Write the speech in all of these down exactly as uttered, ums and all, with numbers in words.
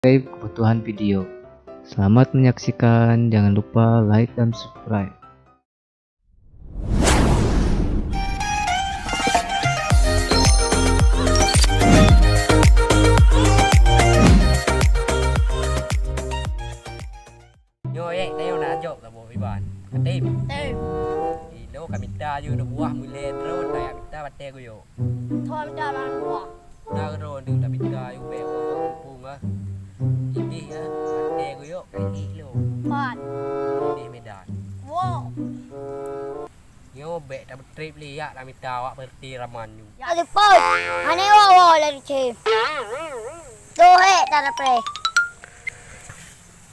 subscribe kebutuhan video. Selamat menyaksikan, jangan lupa like dan subscribe. Nyoe ék tanyoe na jok saboh iban. Katem. Tem. Ilo ka mita aju aneuk buah mulai droe tajak mita batée guyok. Tho mita barang buah. Na droe deuh tabita aju bék muphom ah. Idéh ah, batée guyok ka idéh lo. Pat. Idéh Medan. Wo. Nyoe bék tabeutrép lé yak na mita awak peureuti raman nyoe. Ya teupeu. Hana wo-wo lé cem. Dohé tarapré.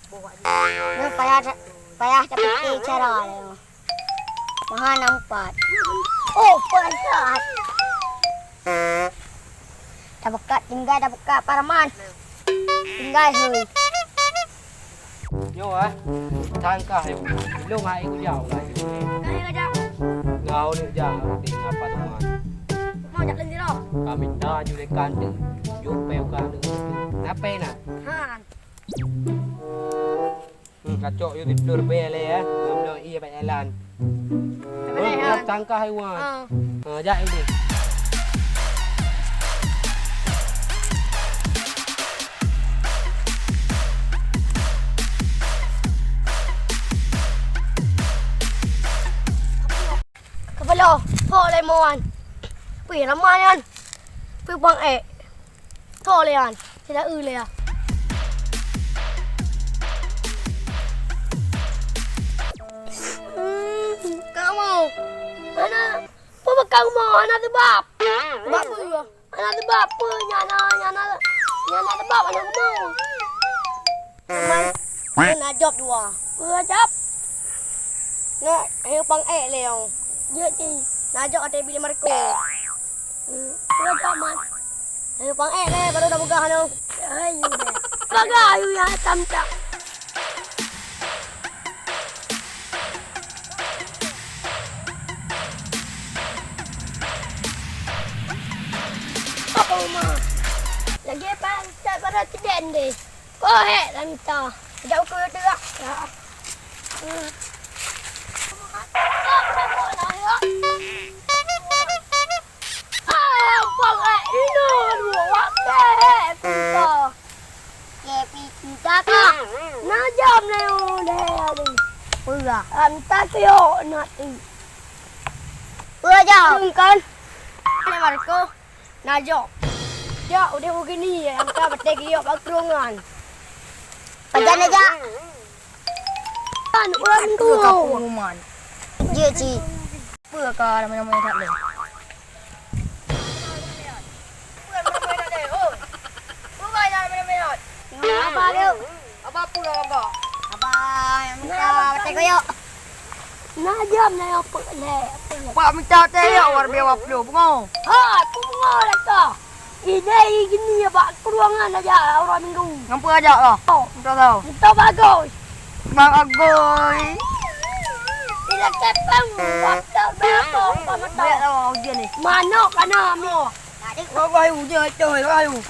Nyoe payah ta-, payah tapike cara nyoe. Maha nampat. Oh, payah. Tabuka tinggai, tabuka paraman. Tinggai hui. Nyoe ah, tangkah yuk. Ilong hai kujak. Kau ni kejap. Kau ni kejap. Tinggal paraman. Mau jak lagi dah. Kami dah julekan tu. Jumpa kau tu. Ngapain nak? Han. Hmm, kacok yuk tidur bele ya. Ngam dong iya bak jalan. Bele, oh, ya. Tangkah iwan. Ah. Ha, jak ini. Kepala, hok lé muan. Pui ramai nyan. Pui bang ék. Tho lé nyan. Sila eu lé ya. Kamu. Mana? Pemekang mau anak sebab. Sebab apa? Anak sebab apa? Nyana, nyana, nyana sebab anak mau. Teman, na job dua. Dua job. Nak, ayo pang ék lé yong. Jeuet cit. Na job até bilik Marco. Hmm, dua job, man. Ayo pang ék lé, baru dah peugah nyoe. Ayo deh. Peugah ayo ya tam tak. Apa, Ma? Lagi apa? Tak pada cedek deh. Kau hek lah minta. Sekejap aku tengok. Ya. Hmm. Ah, pang ék inoe dua waktu hek minta. Ke pi cinta ka. Na jam na yo deh hari. Pura. Anta kyo na ti. Pura jam. Kan? Ada Marco. Na jok. Jak udeh begini, angka beutôi giyok bak keurungan. Pajan aja. Kan urang tu. Pengumuman. Jeuet cit. Peue ka ramai-ramai that lé? Peue ramai-ramai that lé? Oh. Peue ka ramai-ramai that? Apa lé? Apa peue ka? Apa yang minta beutôi giyok? Na jam na nyang peuet lé. Pak mita teh ya, war biaya waplo, bungo. Ha, tu bungo lah tu. Ide gini ya, bak keruangan aja orang minggu. Ngampu aja lah. Oh. Minta tahu. Minta bagus. Bagus. Ila kepang, waplo berapa, apa mata? Banyak tahu ujian ni. Manok kana mo. Tadi. Bagus, ujian itu, bagus.